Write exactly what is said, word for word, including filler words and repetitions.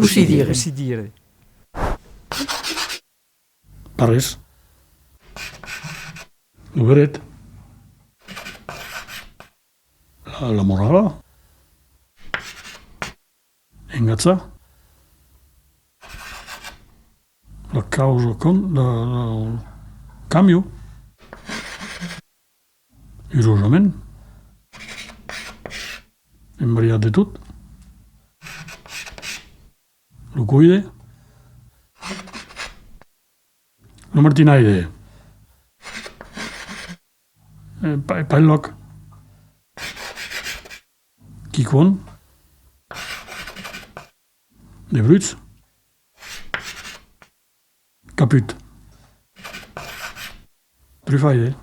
Cossí dire? Cossí dire? Pas res. Lo beret. La, la morala. Engatjar. La causa con-, la, la, cambio. Urosament. Un variat de tot. Lo coide. Lo martinaire. Eh, pa-, pas enlòc. Quicòm. De bruts. Caput. Trufaire.